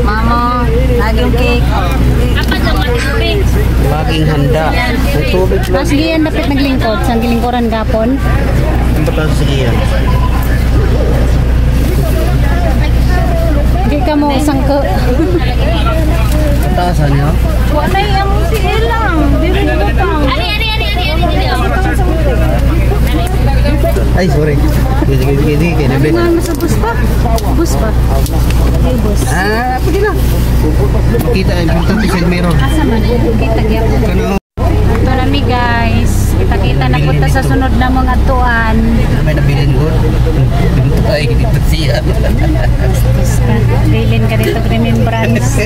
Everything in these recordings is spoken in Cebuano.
Mama, laging cake. Laging handa. May tubig lang. Mas giyan dapat naglingkod. Sa gilingkuran gapon. Ang batas sa giyan. Di ka mo sangko. Taasan niyo? Wala yung si Elang. Dili na butang. Ani, ani, ani, ani, ani, ani. Ay, sorry. Sige, sige, sige, sige. Ano nga mas bus pa? Bus pa. Ay, bus. Ah, pwede na. Kita, importante sa mirror. Asa man? Kita gyapon. Kano? Ito na mi guys. Kita-kita na punta sa sunod na mga tuan. May nabilin ko. Ay, dito siya. Bilin ka dito remembrance.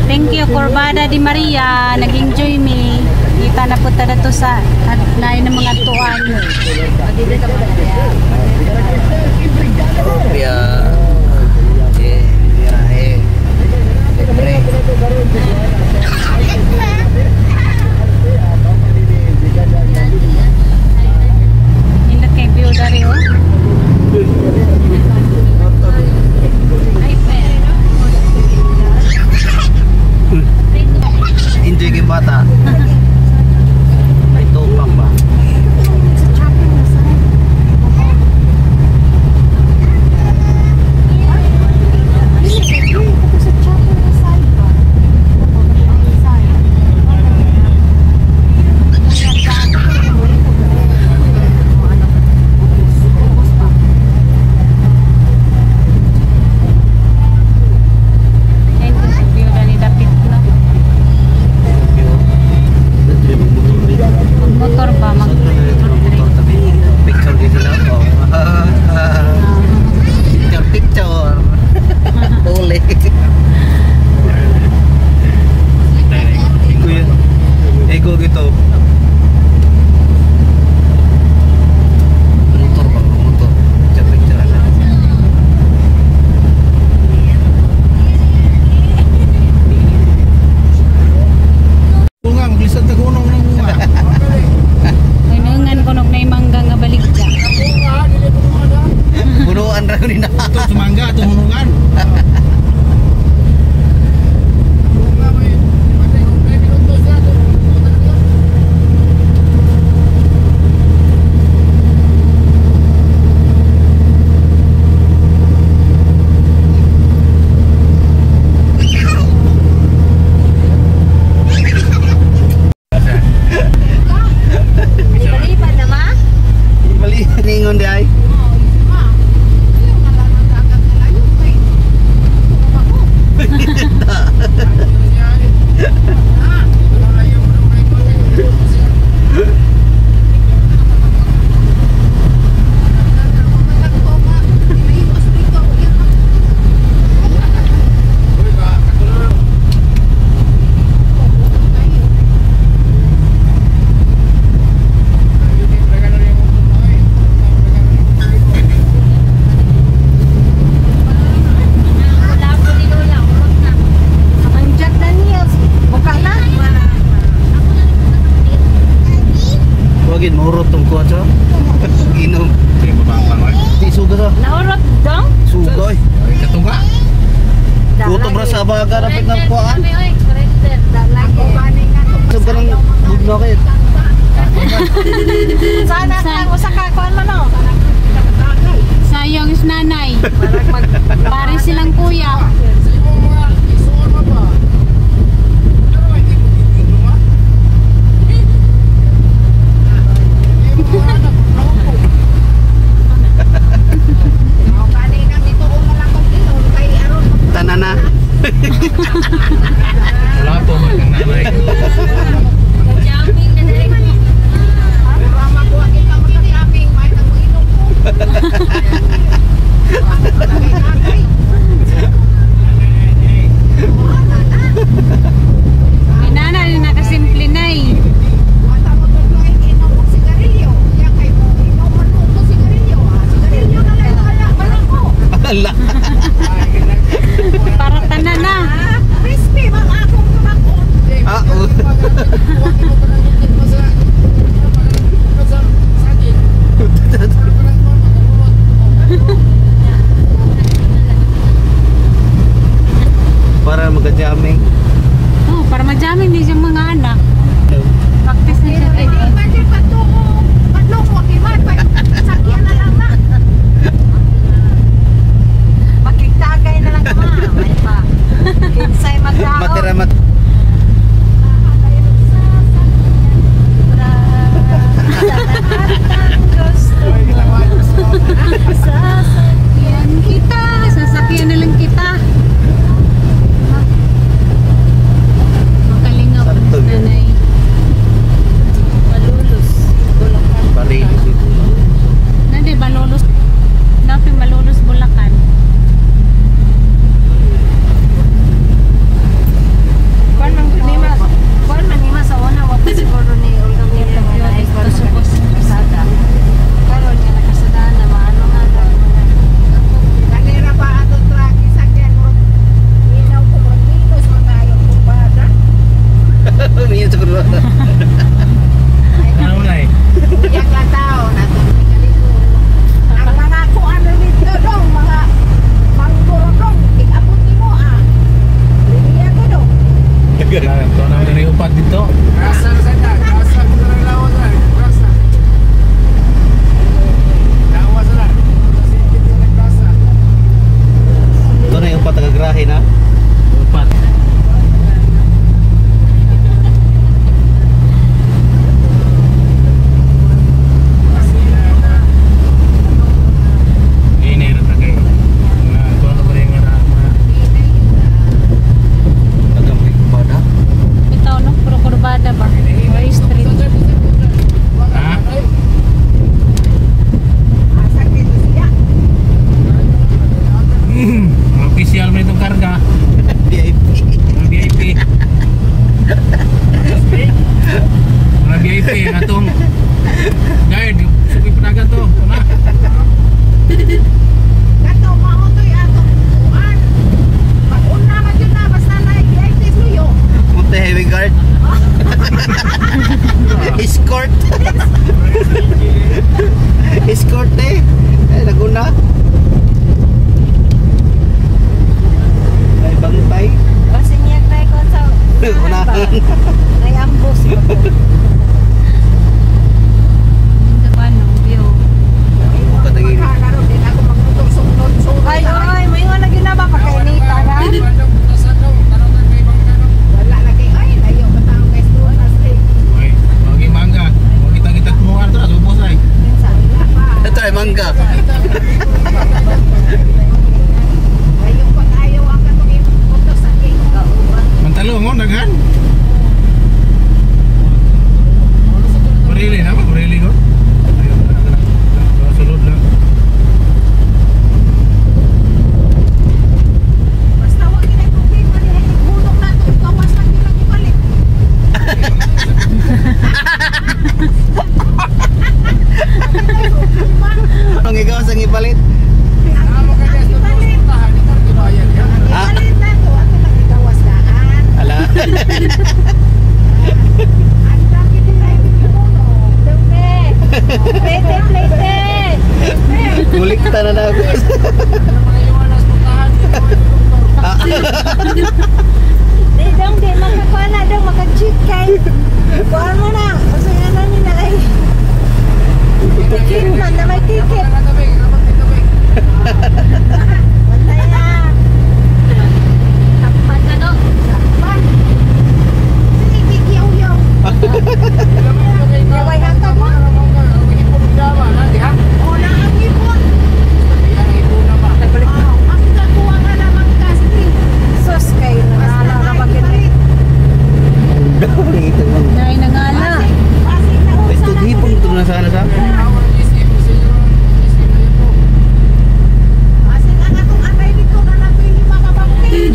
Thank you Corbada di Maria. Nag-enjoy me. Kita na punta na to sa at lain ng mga tuan. Kaya, eh, eh, siyempre. Indot kay view dari oh. Enjoy kay bata. May tupak ba? Indot kay view dari dapit no. Motor ba mag Picture din sila. Oh. Picture, picture. Uli. Kuya, ego gitu. Motor ba? Motor. Picture, picture na. Bunga, maglisad na gunong ng bunga. Hinungan ko nog na mangga nga baligya. Punuan ra ni na. Ito, sumangga, ito hunungan. Liban na ma? Mali ningon di ay. Labo ni Lola, urot na. Ang Jack Daniels. Buka na. Wagin mahurot tong kuha cho. Inom. Sige, babang ay. Di suga sa. Naurot dong. Suga ay. Katunga. Gutom ra sa baga dapat ng kuhaan. Kami, oy, surrender. Suga ng bugno kay. Sana ka usa ka kuan man oh. Sayang is nanay. Pare silang kuya. Tanan na. Wala po, ang nanay. Jumping na dali. Inana ni nakasimple nay. Ala. Para tanan na. Crispy man akong tumakon. Ah, oh. Official man itong karga. VIP. Mga VIP. Mga VIP ang atong guide. Suki panagan to. Ito na. Kato mao to'y atong kuan. Pag-una man yun na basta na VIP luyo. Puta heavy guard. Escort. Escort eh. Eh, naguna. Ay, bantay. Basta niya kay kon sa Unahan. Ay ambos. Ano, view. Patagin. Ay, ay, may nga na ginaba pagkainita ra. Wala lagi ay layo ba tao guys doon as Ay, wagi mangga. Wagi kita kumuha to. Subos ay. Wala pa. Ito ay mangga. Layo pa kayo ang katong imong sa cake. Mantalong oh, daghan. Barili na ba? Barili ko. Ayun, na, na, na. Sulod lang. Basta wa gid ay problema diha hulog na to gawas lang gyud ang ibalik. Ang ikaw sa ipalit. Ibalik. Ah. Ibalik na to ato lang igawas daan. Ala. Ang dami din ay hulog. Dumi. Plate, plate. Kulikta na na ako. Di dong di makakuha na dong maka-cheat kay. Kuha mo na. Kasi ano ni na ay. Ticket man na may ticket. Wala na. Takpan ka no. Takpan. Sige, yaw-yaw. Yaway hatag mo. O na ang ipon. Oh, ang kakuha nga namang kastri. Sus kayo na na Ito man. Dahil nangala. Ito hipon ito na sana sa. Asin ang atong anay dito na napili mga bangkin.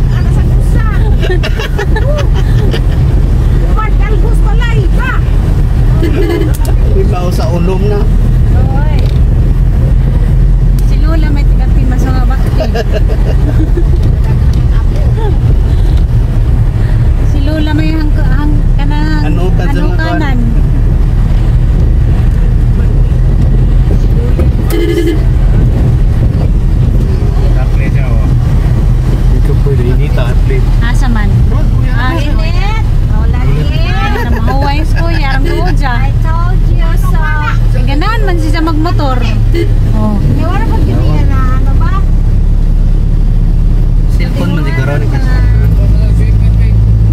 Ana sa kusa. Uman kalbus palay ba? Ibaw sa ulom na. Oy. Si Lola may tigapi sa mga bakti. Si Lola may hang, hang kanang Ano kan sa mga kuwan? kanan. Tapos siya oh. Ikaw pwede inita atlet. Asa man? Ah, Init. Oh, lagi. na mahuway ko yarang ko dyan. I told you so. Ganahan man siya magmotor. Oh. Yung ano pag yun na ano ba? Cellphone man siguro ni kasi.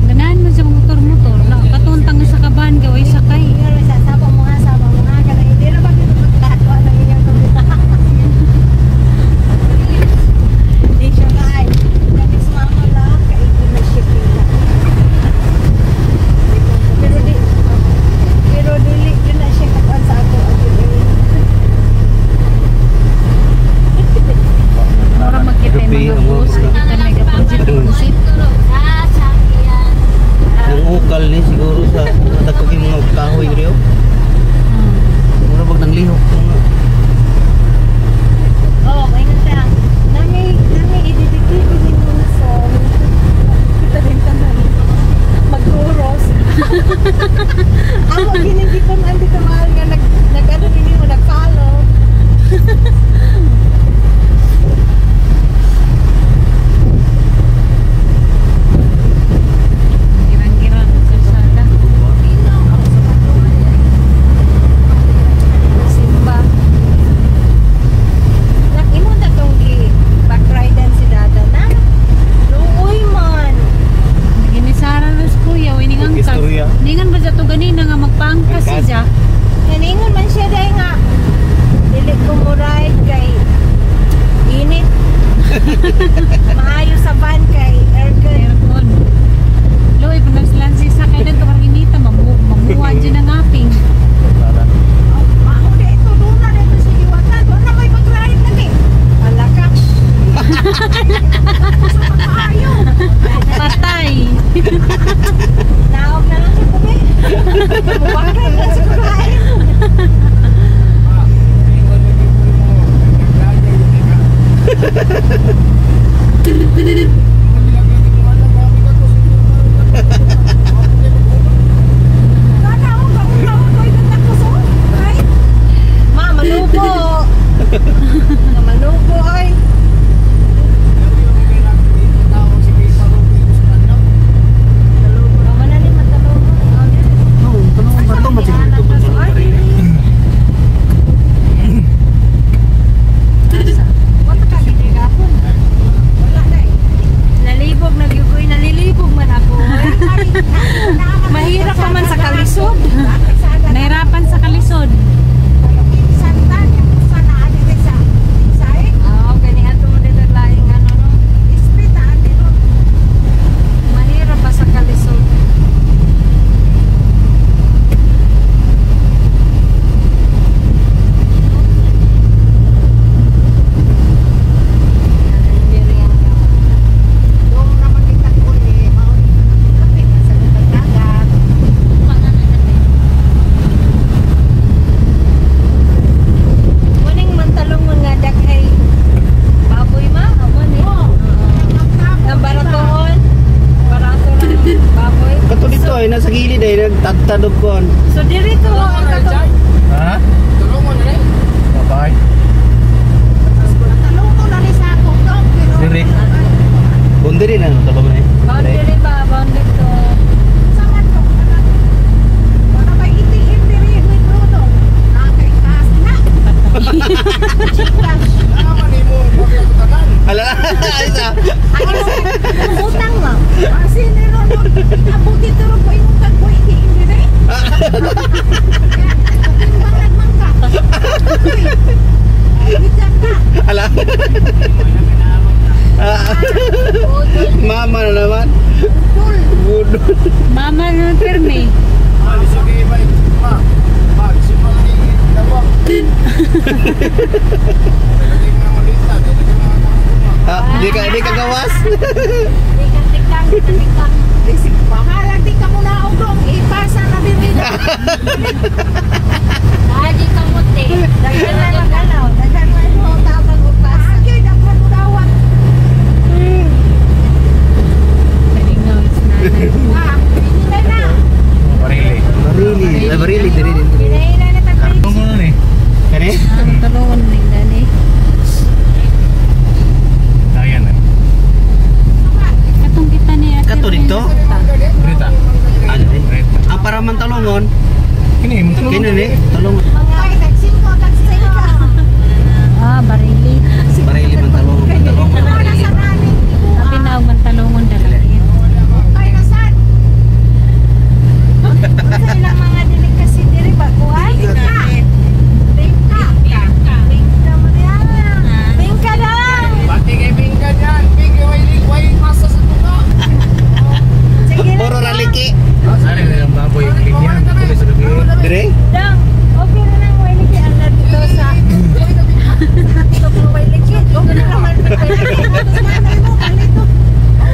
Ganahan man siya magmotor-motor. Na katuntang sa kaban gaway sakay. Yung sa saba mo nga, saba mo nga. Kana hindi na ba ginapagkakwa ng iyong kumita? Hindi siya kaay. Dati sumama lang, kaigin na shipping lang. Pero di, pero dili, yun na siya kakuan sa ako. Mura magkita yung mga bus. Kita may kapunsit-punsit. Sasakyan. Nang ukal ni siguro sa dagko kay mga kahoy diri oh. Mura bag nang lihok ko nga. Oo, may nga siya. Nami, nami, ididikit ko din muna sa kita din tanan. Mag-uros. Ako, ginigitan ang dito mahal nga nag, nag ano ninyo, nag-follow. Girang-girang sa kalsada. Simba. Nak, imo na tong gi back-ridean si Dada na. Luoy man. Ginisara na si kuya, wining angkas. Istorya. Ningan ba siya to ganina nga magpaangkas Angkas. siya? Kaningon man siya dahil nga. Dili ko mo ride kay init. Maayo sa van kay aircon. Aircon. Loy, kung nagsilansi sa kay dito karang inita, mamuha dyan ang aping. Mao di ito doon na dito si Iwatan. Doon na may pag-ride na ni. Ala ka. Tagtadog kon. So diri to ang katong Ha? Tulungan na rin. Bye. Talungo na ni sa akong dog pero Diri. Boundary na no tabang na eh. Boundary ba? Boundary to. Sa man to wala ba ATM diri withdraw do. Nakay cash na. Cash. Tama ni mo, pagkakutanan. Ala, isa. Utang lang. Kasi nero no, abuti turo ko imong kagbo ATM diri. Timbang nagmangka. Uy. Bityan ka. Ala. Mama na naman. Dul. Budol. Mama no pirmi. Ma, sige ba? Ma, ma, sige pa ni dawak. Lagi nga malita, lagi nga Ah, di ka gawas. Tikang, tikang. Bahala di ka muna og dong ipasa na diri. Lagi ka muti. Daghan na lang ano, daghan na mo tabang og pasa. Agay daghan mo dawat. Kalingaw is nanay. Ah, hinay na. Barili. Barili, ah, barili diri diri. Hinay na tag Tulungan ni. Kani? Ang tulungan ning gani. Dayan eh. Katong kita ni Ate Kato dito? Rita. Ano eh? Rita. Ah, para man talongon. Kini mo tulungan. Kini ni, talongon. Ay, tag 5, tag 6. Ah, barili. Barili man talongon, talongon Wala barili. sa namin. Sabi na og mantalungon dalagit. Ay nasan? Sa ilang mga delicacy diri ba kuan? Bingka. Bingka. Bingka mo diha. Bingka lang. Pati kay Bingka dyan. Bingka, way masa sa tunga. Sige lang. Puro raliki. Sari na yung baboy yung linya. Tuloy sa gabi. Dire? Dang. Okay na lang way liki ang dito sa dito po way liki. Okay na naman. Nanay mo, palito. Ay,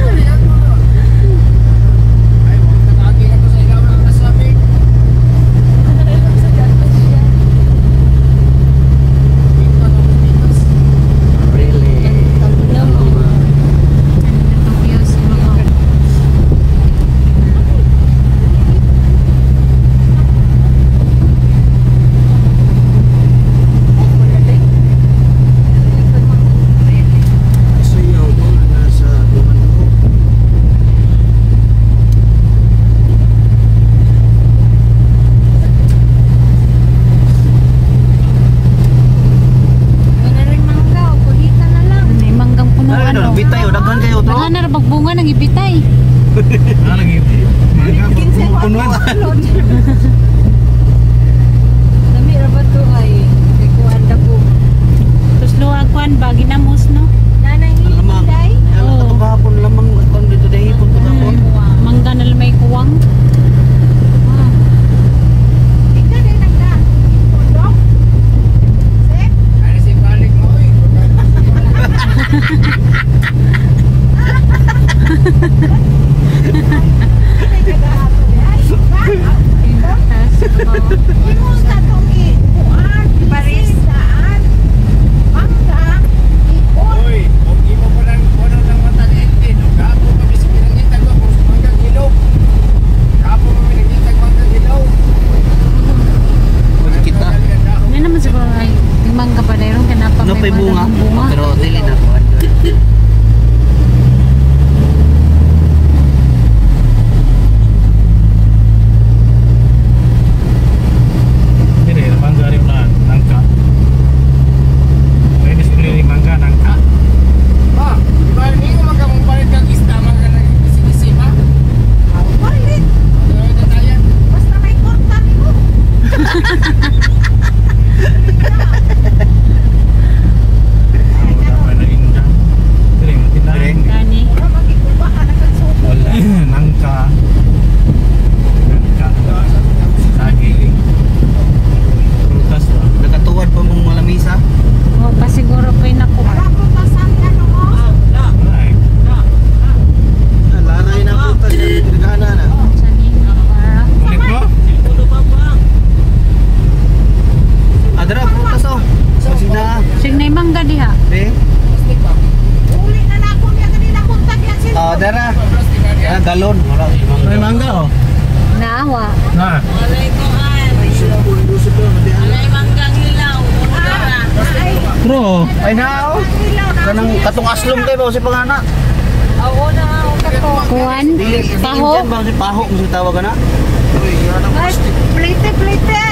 nakagi ka to sa ilaw ng kasabi. Bingka ng pitas. Barili. Talongon. Tokyo si Mama. Sayaw ko nasa duman ko. Wala rin mangga o kulita na lang. May manggang puno Ano, ano. bitay oh, daghan kayo to. Daghan na ra bagbunga nang ibitay. Ah, lagi. Punuan. Dami ra ba to ay kay kuan da po. Tapos luwag kuan ba ginamos no? Nanay Lamang. day. Alam ka to kahapon lamang kon dito dahil hipon to kahapon. Mangga na lang may kuwang. Bingka din nagda. Pundok. Sek. Ano si balik mo, oy. Ay, nagato. Ay, ba? Imo sa tong i-kuan, Paris. daan. Mangga, ipon. Oy, kung imo pa lang kuno ng mata ni Elvin, o kapo kami sa pinangitag ko kung manggang hilaw. Kapo kami nangitag manggang hilaw. Kita. Ano naman siguro ay yung mangga pa dayron kanapa No may pay mga bunga. daghang bunga. Pero dili na kuan. Dire, mangga rin na nangka. May display ni mangga nangka. Ma, di ba ni mo magkamong palit kang isda mangga nagkisi-kisi ma? Palit. Ano na tayo? Basta may korta nimo. Ah, wala pa na inda. Dire, tindahan. Gani. Wala magikubahan ang kagsuko. Wala. Nangka. Nangka. Saging. Prutas ba? Nakatuwad pa mong malamisa. O pa siguro pa yung nakuha. Wala prutasan ano mo. Wala eh. Ala na yun ang prutas. Nagana na. Sa ni. Para. Ulit mo? Adra prutas oh. Sina. Sig na mangga diha. Be. Uli na na ako niya kanina kuntag yan sila. Ah, dara. Ah, galon. Wala. May mangga oh. Naawa. Na. Bro, ay nao. Kanang katong aslom kay ba si pangana? Kuan? Paho? Ba si paho kung tawag na? Ay, plate, plate.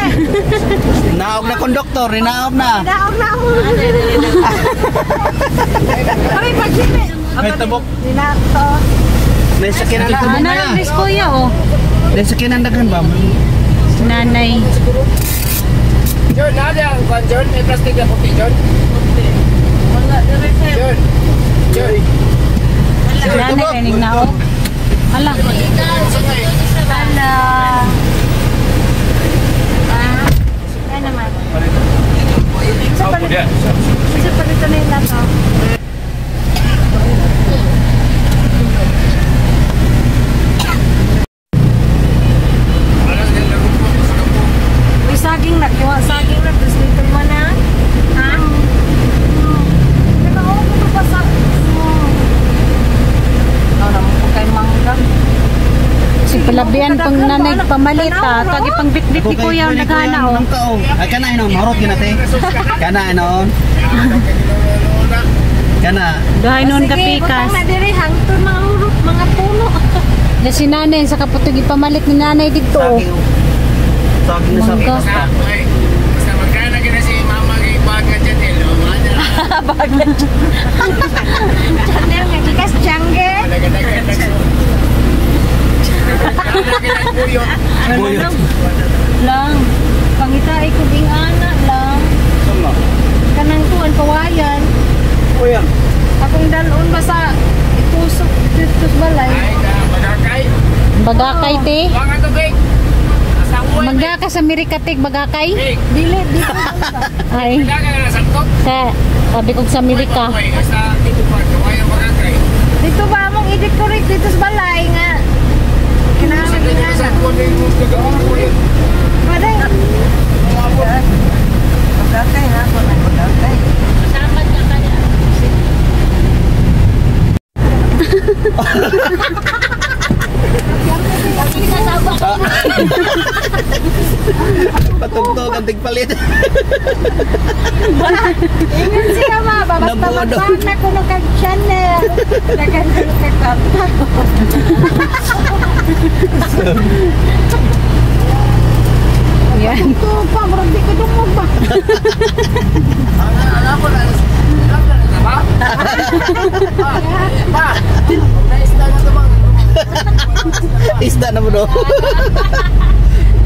Naog na konduktor, ninaog na. Naog na ako. Ay, pagsimi. Ay, tabok. Ninato. May sakyanan na. Ano lang kuya oh. May sakyanan daghan ba? Si nanay. John, nada ang kwan, John? May plastic na puti, John? John. John. Si nanay kay nagnaog. Hala. Hala. Yan naman. Ako dia. Kasi palito na yung lato. Uy, saging na. Kiwa, saging na. Tapos dito mo na. Ha? Teka, oh, ito pa sa... Oh, naman po kay mangga. Si palabian pang nanay pamalit ah. Tagi pang bitbit ni kuya ang naghana oh. Ay kana inon, marot gyud nate. Kana inon. Kana. Duhay noon ka Sige, pikas. butang na diri hangtod mga urok, mga puno. Na si nanay sa kaputog ipamalit ni nanay dito. oh. Saging. Saging na sa Mangga. Basta magkana ka na si mama kay bag nga dyan eh. Channel nga gikas jangge. Buyot. Lang. Pangita ay kung ana lang. Sama. Kanang tuan kawayan. Kuya. Akong dalon ba sa itusok dito sa balay. Ay, bagakay. Bagakay te. Baka tubig. Mangga ka sa Mirikatig bagakay. Dili, dili. Ay. Bagakay ka na sa top. Sa sabi kong sa Amerika. Basta dito pa, kawayan bagakay. Dito ba among i-decorate dito sa balay nga? Kinahanglan Sa dito sa kuwan yung gagawin. Paday. Pagkakay na ako na pagkakay. Patugtog ang tigpalit. Ingon siya ma, ba, basta Nabuo daw. magpag na kuno kag channel. Dagan kuno kag kwarta. Yan. Ito pa, murag di ko dungog ba? Alam ko na, alam ko na, ba? Ba? Naisda na ito bang? Isda na mo do.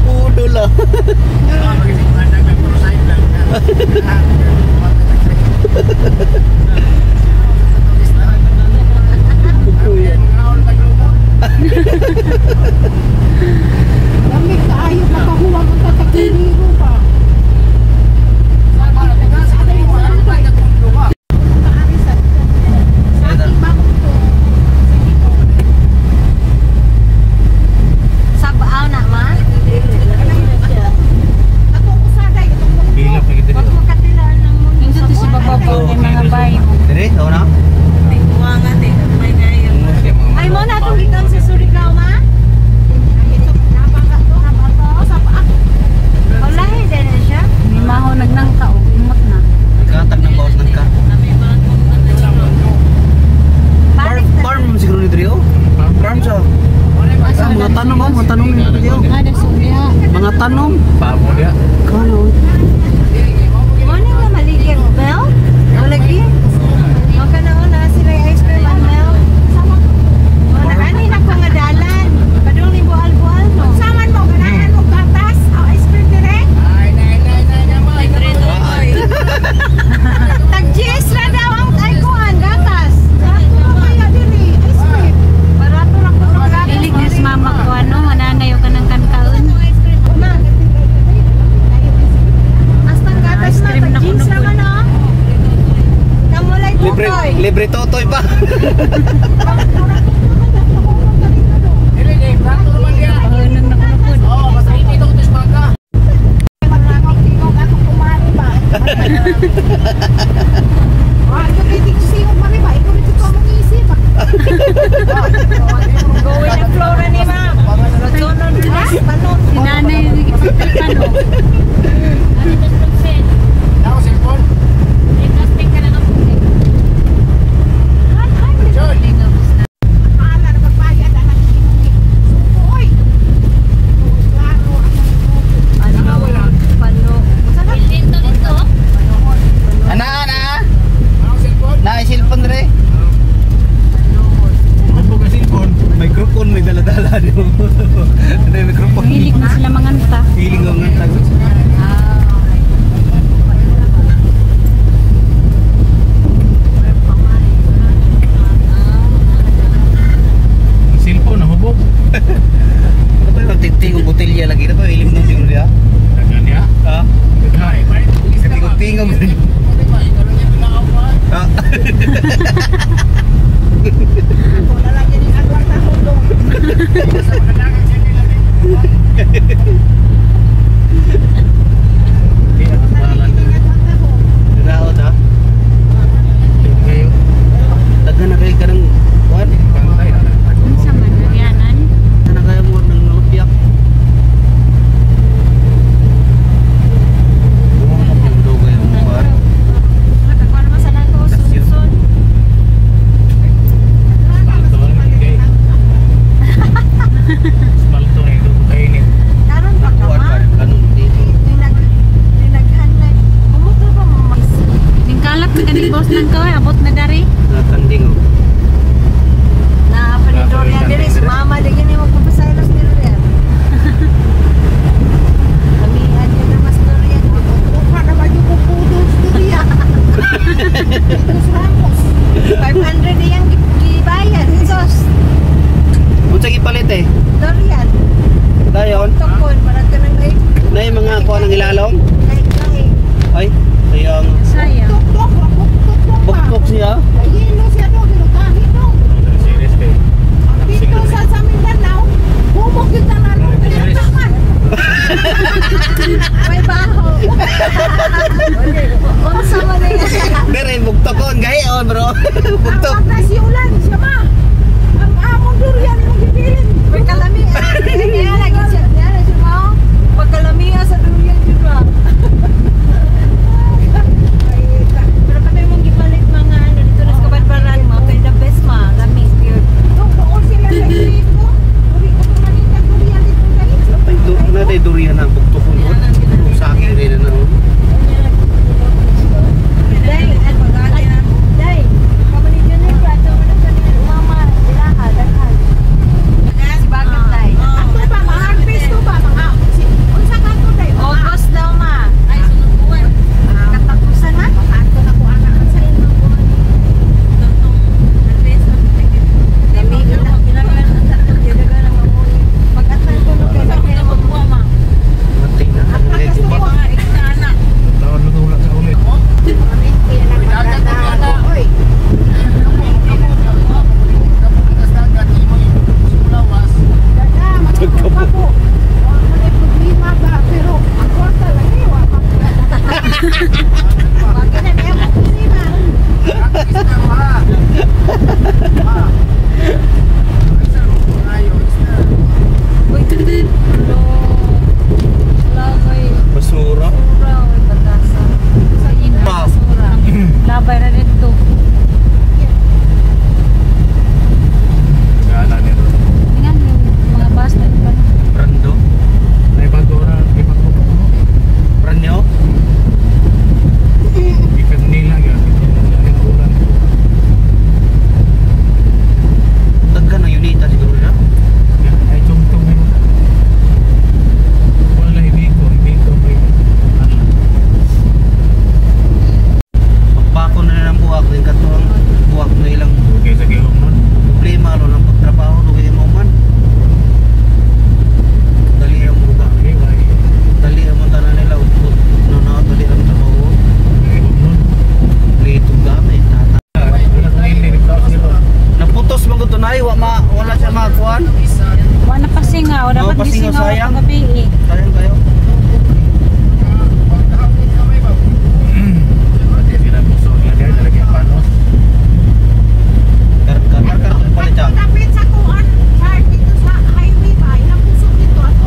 Pudo lang. Lamig kaayo makahuwag ang tatakiliro pa. Sabaw na ma. Ako usaday itong Bilap na kita Wag dito. mo katilaan ng mundo. Nindot si bababaw ng mga bayo. Dire, tao na. Ay mo na atong gikan sa Surigao ma. Wala din na siya. May maho nagnangka oh. Imot na. Katag ng bawas ng ka. Farm, farm siguro ni Drio. Farm sa. Ah, mga tanom oh, mga tanom ni Drio. Ada sumya. Mga tanom. Pamo dia. Kano? Mo ni nga maligyan Mel? O lagi? O kana na sila yung ice cream ang Mel. O na ani na ko nga dalan. Padung ni buhal-buhal no. Saman mo ganahan mo gatas o ice cream dire. Tag GS ra daw ang ay kuan gatas. Ako kaya dire ice cream. Barato ra ko ng gatas. Ilig ni mama ko ano, nanay o kanang kankaon. Ma. Hasta ang gatas Ice ma cream tag na jeans kuno naman oh. Kamulay Libre, tutoy. libre totoy pa. Pahunog na kuno po. Tingog ako kumari ba. Ah, ito kay Tigsi mo mari ba? Ikaw rin ko mong isip ba? Going na flora ni ma'am. Sono na. Ako na lang yun yung agwang tahulong. Raot ha. Daghan na kayo kanang kuan. Unsa man Arianan? Daghan na kayo mo ng lupiak. Nakakuha naman sa lang ko sunsun. Karon pa ka ma. Dinaghan na. Bumuto pa mo mas. Ningkalat na ganing boss nang ko, abot na dari. Nakanding oh. Na panidorian diri si mama di gini mo papasaylos diri. Kamihan yun na mas durian. Kuha na ba yung kukudos durian? Dos Ramos. 500 iyang gibayad. Sos. Unsa gipalit eh? Durian. Dayon. Tukon para kanang ay Nay mga kuan ang ilalong. ay ay. Ay, sayang. Sayang. Tuktok, tuktok pa. Bukbok siya. Yelo siya do, pero kahit do. Dito sa Mindanao, bumog yung tanan. Taman. May baho. Unsa man na yan? Pero bugtokon gayon bro. Bugtok. Ang nasiulan siya ma. Ang among durian imong gibilin. Pagkalami. Kaya lagi siya. Kaya siya mao. Pagkalami sa durian jud ba. Pero kami mong gipalit mga ano dito na sa Kabadbaran mo kay the best ma, lami yun. Dong doon sila sa dito. Duri ko manita durian dito dai. Ay, do, na day durian na bugtokon. Saki rin na oh. Day, day. Kamo ni Junior prato mo na sa mama ilaha daghan. Si Bagat day. Ato ba ma-harvest to ba mga unsa ka to dai? August daw ma. Ay sunod buwan. Katapusan na. Ato na ko ana sa inyo. Matay na. Ay, gubat. Oy. Daga, matulog pa ko. Wa man ay problema ba pero ang kwarta lagi wa pa. Wa gina na ang problema. Basura. Pa. Labay ra dito. Tingnan yung mga bus na iba na. Brando. Branyo. Daghan na unita siguro na. Pagpako na ng buwak din katong buwak na ilang problema ro ng pagtrabaho do kay mo man. Dali ang buga. Dali ang man tanan nila utput. No na dali ang trabaho. Lito gamit tata. Naputos man gud tunay wa ma wala siya makuan. Wa na pasingaw, dapat Oo, pasingaw, gisingaw sayang. ang gabi eh. Sayang kayo. Karga karga palit siya. Kapit sa kuan, sa dito sa highway ba, ilang pusok dito ako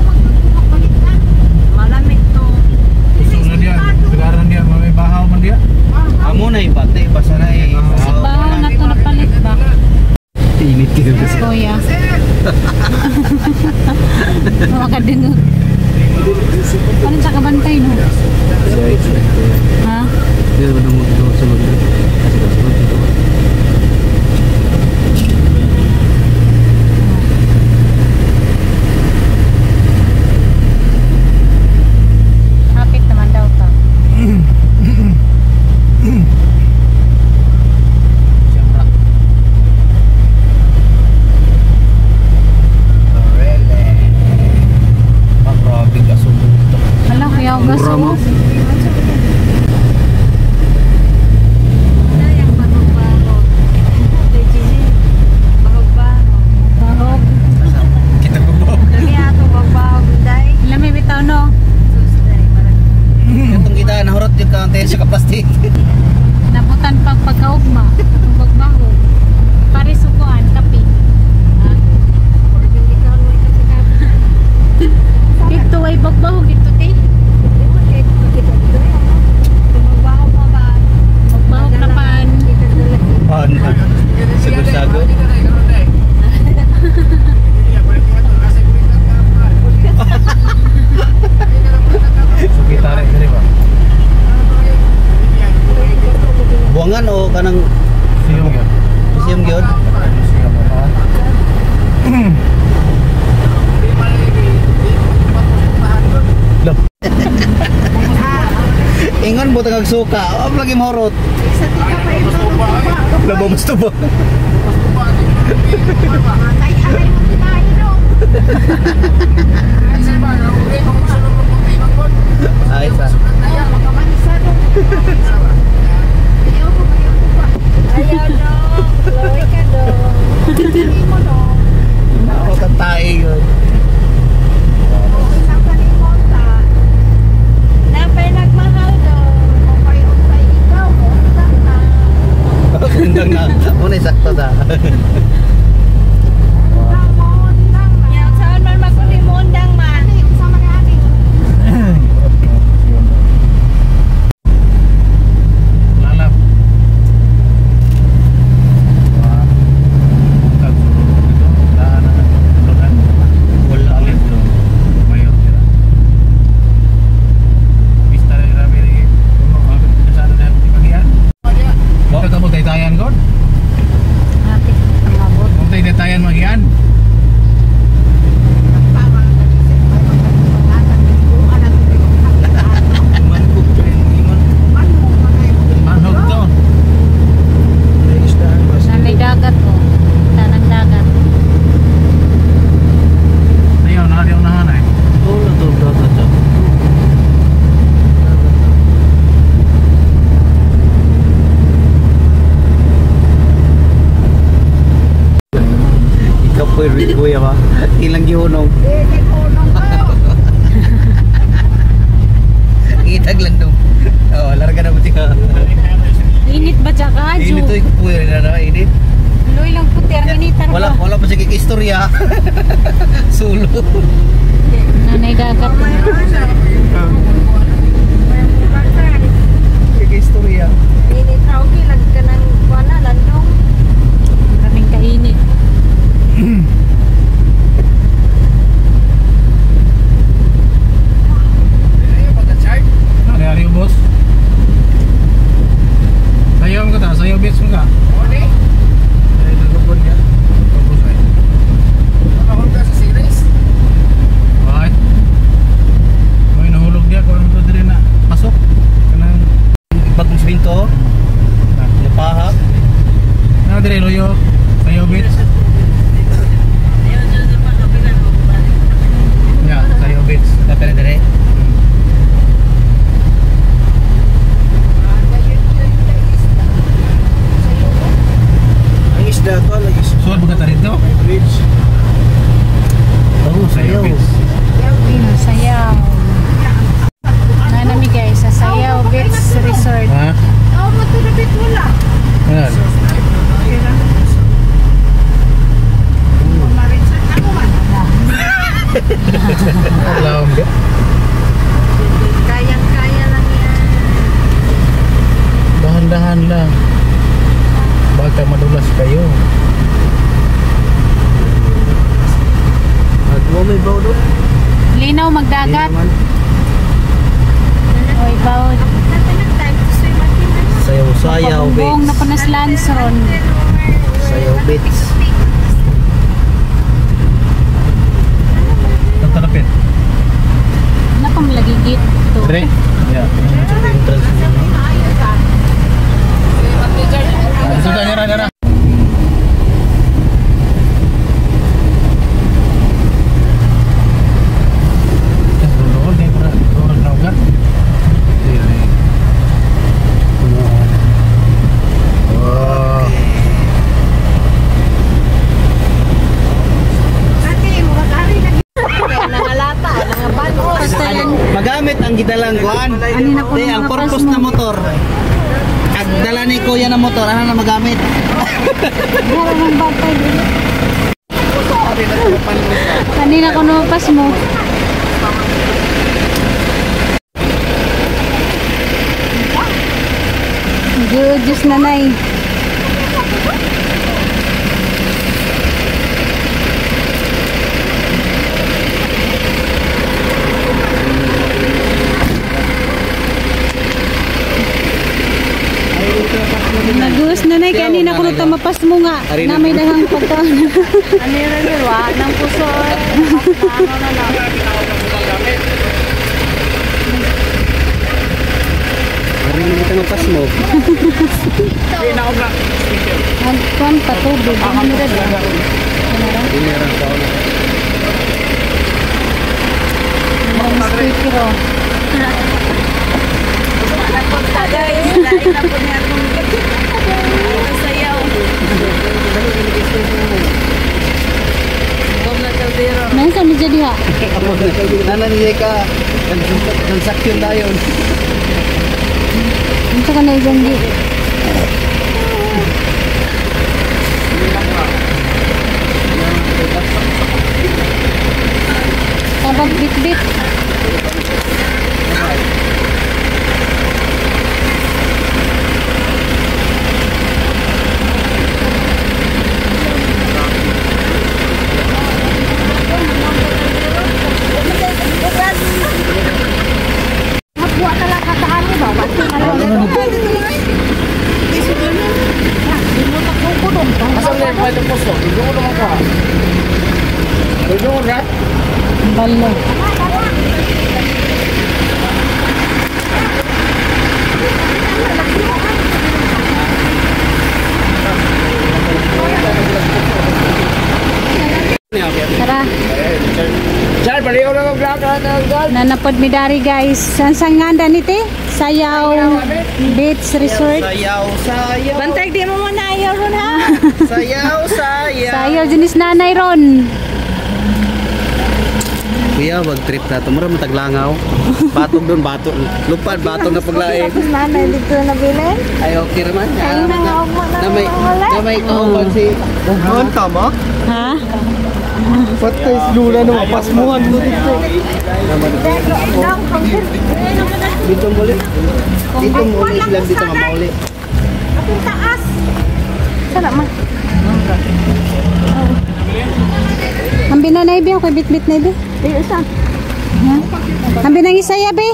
magpalit na. Malamig to. Amo na ibate basta na eh. Sa baho na to napalit ba? Init kayo kasi. Kuya. Makadingog. Ano sa kabantay no? Ha? Hindi naman ang magsunod. Kasi kasunod dito. Hapit naman daw ta. Ah, grabe ka sumutok. Hala, kuya, Mura mo. gaso. Buangan o kanang Siyong yun. Museum gyud? Siyong yun. Ingon mo tangag suka. Oh, lagi mohorot. Sa tika pa ito. Labo mas tubo. Ay, alay mo kinain no. Ay sa. Makamanisa no. Ayaw ko, ayaw ko pa. Ayaw no. Loy ka do. Hindi mo no. Ako tatay yun. Oo, isang kalimutan. Napay nagmahal do. Okay, okay, ikaw. Undang na. Undang na. Muna sakto ta. Undang mo, undang na. Yang saan man magkundi mo undang man. Ani, unsa man ani? Lalap. Wala Alit do. Mayor dira. Pista na grabe rin. Kuno abot ka sa ano na pagian. Ito ka mo taytayan god. Ate, umabot. Mo taytayan magian. Tama ang nag-isip, may magkakasalanan, buwan ang Manhog. Manhog, manay mo. Manhog to. Nanay dagat ko. Tanang dagat. Ayaw na ayaw na hanay. Tulo to dagat to. Ikaw po kuya ba? Ilang gihunong. Eh, kay Kolong kayo. Itag landong. Oh, larga na mo siya. Init ba siya ka, Ju? Init to kuya na na init. Luy lang puti, ang initan Wala ba? wala pa siya kikistorya. Sulo. Nanay dagat. Kikistorya. Init raw okay lagi ka ng kuana landong. Maraming kainit. Ari ari boss. Sayo mo ka ta, sayo bits mo ka. Ay lulubon ka. Boss ay. Ay. May nahulog diya ko ano to diri na. Pasok. Kanang Bagong simento. Napahak. na diri loyo. Sayo bits. Ya, sayo bits. Kapere dire. Ang isda to, lagi sa Suod ba ka ta dito? bridge. Oh, Sayo sayaw. bits. Sayaw. Nanami guys, sa Sayaw Beach Resort. Ha? Oh, matulapit wala. Ayan. Maritsan ako man. Wala akong Kayang-kaya lang yan. Dahan-dahan lang. Baka madulas kayo. At mo may baw do. Linaw magdagat. Oy, bawd. Sayaw sayaw Pabumbong na bits. po na Lanceron. Sayaw bits. Tatalapit. Nakam lagi gito. Tre. Ya. Sudah nyerah nyerah. Nangalata, nangabanos. Magamit ang gidalang kuan. Ani na po Di, ang mga purpose pasmo. na motor. Ag dala ni kuya na motor, ano na magamit? Meron ng batay. Kanina ko pas mo. Diyos nanay. Naguus na nay kanina ko nung mapas mo nga. Na may dahang pagkaon. Ano yun ang wa ng puso. Ano na na. Ari na kita mapas mo. Agkuan patubig. Ano ra ba? Dinera ka na. Ang speaker oh. Guys, lain na po niya akong sayaw. Nansa mi jadi ha. Nana niya ka. Transaction dayon. Unsa ka na isang gi? Tabag bitbit. Magbuwa na lang kataan mo ba? Asa na yung pwede puso? Hindi ko naman kuha. Hindi ko na. Balo. Tara. Char, baliw na mag-vlog na ng Nanapod mi dari guys. San sanganda ni te? Sayaw Beach Resort. Sayaw, sayaw. Bantay di mo muna ayaw ron ha. Sayaw, sayaw. Sayaw jenis nanay ron. Kuya, wag trip na to. Mura mataglangaw. Batog doon, batog. Lupad, batog na paglaing. Tapos nanay dito na bilin. Ay, okay raman. Ay, nangaw mo na Na may, wala. na may kauban si... Ano tama? Ha? Patay lula na mapasmuhan mo dito. Dito muli. Dito muli lang dito mamauli. Aping taas. Sana man. Ang binanay be, okay bitbit na be. Di isa. Ha? Ang binang isaya be.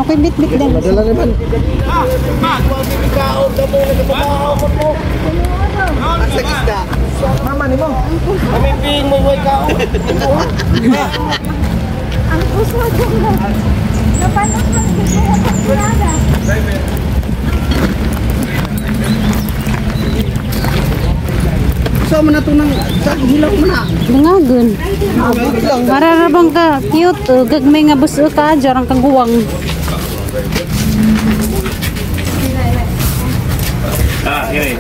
Okay bitbit din. Madala naman. Asa isda. Mama ni mo. Pamimpin mo yung kao. Ang puso ko. Napanos man dito sa pagkulada. So man na to nang sa hilaw mo na. Dungagon. Mararabang ka cute. Oh, gagmay nga buso ka jarang kaguwang. Ah, ini.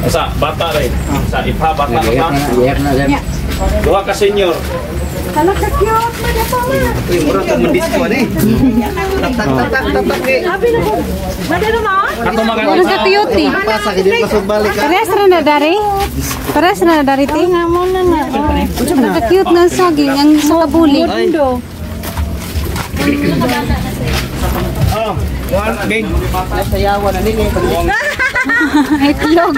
Sa bata rin. Sa ipa bata ka. Yer na yan. Duha ka senior. Hala ka cute man ito ma. Uy, mura ka mo disco ani. Tak tak tak tak tak eh. Sabi na ko. Madalo ma? Ato mga Murag ka cute eh. Pasa kay di pasok balik ka. Parehas ra na dari. Parehas na dari te. Nga mo na na. Murag ka cute ng saging ang sa kabuli. Mundo. Oh, one big. Sayawan na nini. Itlog.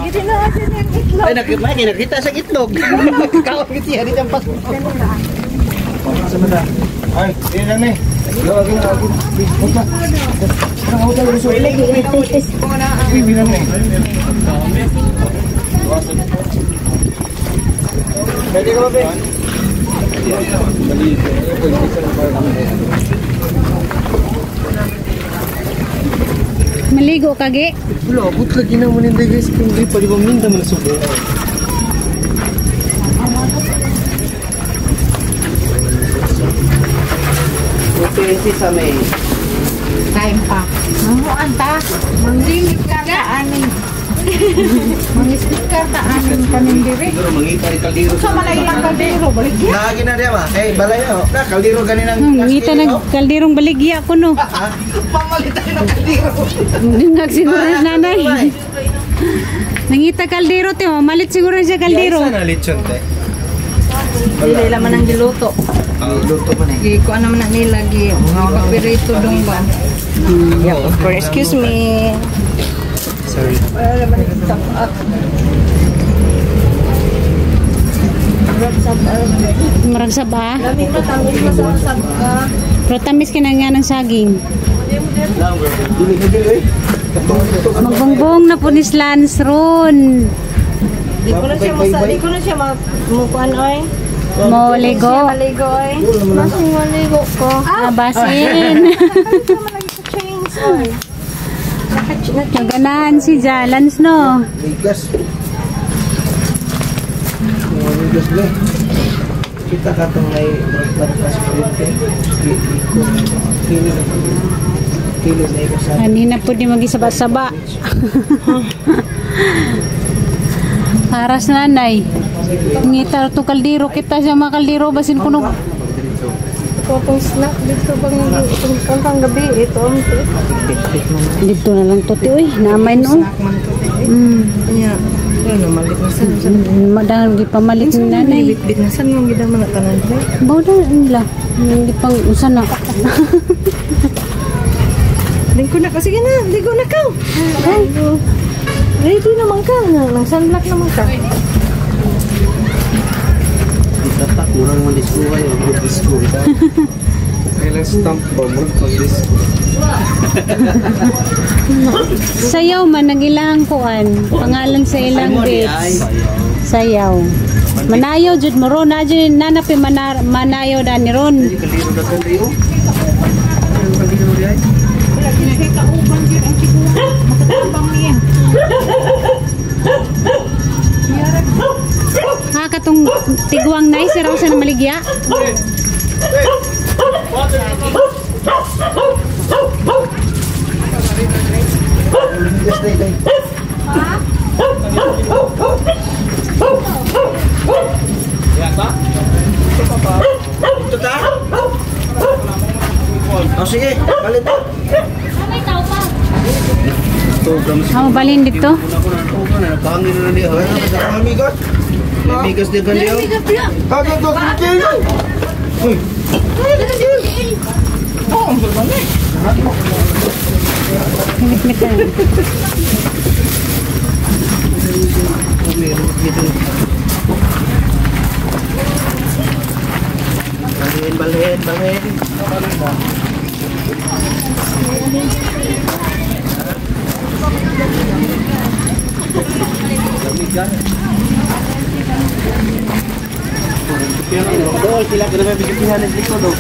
Giti na natin yung itlog. Ay nakita nakita sa itlog. Kaon gid siya dito ang pas. Ay, yun lang ni. Punta. Bilang ni. Pwede ka ba, be? Maligo kagi. Wala, abot lagi na mo ninday guys. Kung di pa di ba minda man subo. Okay, si sa may. Kain pa. Mamuan ta. Manglimit ka ta aning. Mangistikar ta aning kaning diri. Siguro mangita rin kaldero. Sa malay lang kaldero balik ya. Lagi na diya ba? Eh, balay oh. Na kaldero ganin ang Ngita nag kalderong baligya ko no. Pamalit tayo ng kaldero. Dungag siguro na nanay. Nangita kaldero te, malit siguro siya kaldero. na lechon te. Dili laman ang giluto. Luto man eh. Gi kuan naman na nila gi pagpirito dong ba. Yeah, of course. Excuse me. Sorry. Murag saba. Lami matamis masasab ka. Pero tamis kinangyan ng saging. ni Lance ron. Di ko na siya masa, di ko na siya mamukuan oy. Moligo. Maligo oy. Mas maligo ko. Ah, basin. Chains oy. Naganahan si Jalans, no? Ligas. Ligas ba? Kita ka itong may magpagpas kuryente. Kilo. Kilo na ikaw sa Anina po di magisaba-saba. Aras nanay. Ngitar to kaldero kita siya mga kaldero basin kuno. Itong snack dito bang itong pang gabi ito ang Dito na lang to ti oy, namay no. Nya. Ano malit na san. Madang di pamalit ni nanay. Bit na san mong gid man tanan pre. Bawda nila. Hindi pang usa na. Lingko na ka sige na, ligo na ka. Ready naman ka, nang sunblock naman ka. Kita pa, kurang man disco kayo. Good disco. Kailan stamp ba? Murag pag disco. Sayaw man ang ilang kuan. Pangalan sa ilang dates. Sayaw. Manayaw jud mo ron na jud nanapi manayaw dani ron. Kaldero na kaldero. Kaldero di ay. Wala gid kay kauban gyud ang chikuha. Makatambang niya. Ha katong tiguang nay si Rosa na maligya. Ligas na ito. Ito ta? Oh, sige, balit ta. Ha balin dito. Pangin na niya. Amigas. Amigas dia kan dia. Mitmitan. Balhin, balhin, balhin. Dool sila kena may bisipihan ng likod oh.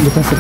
Bukas sa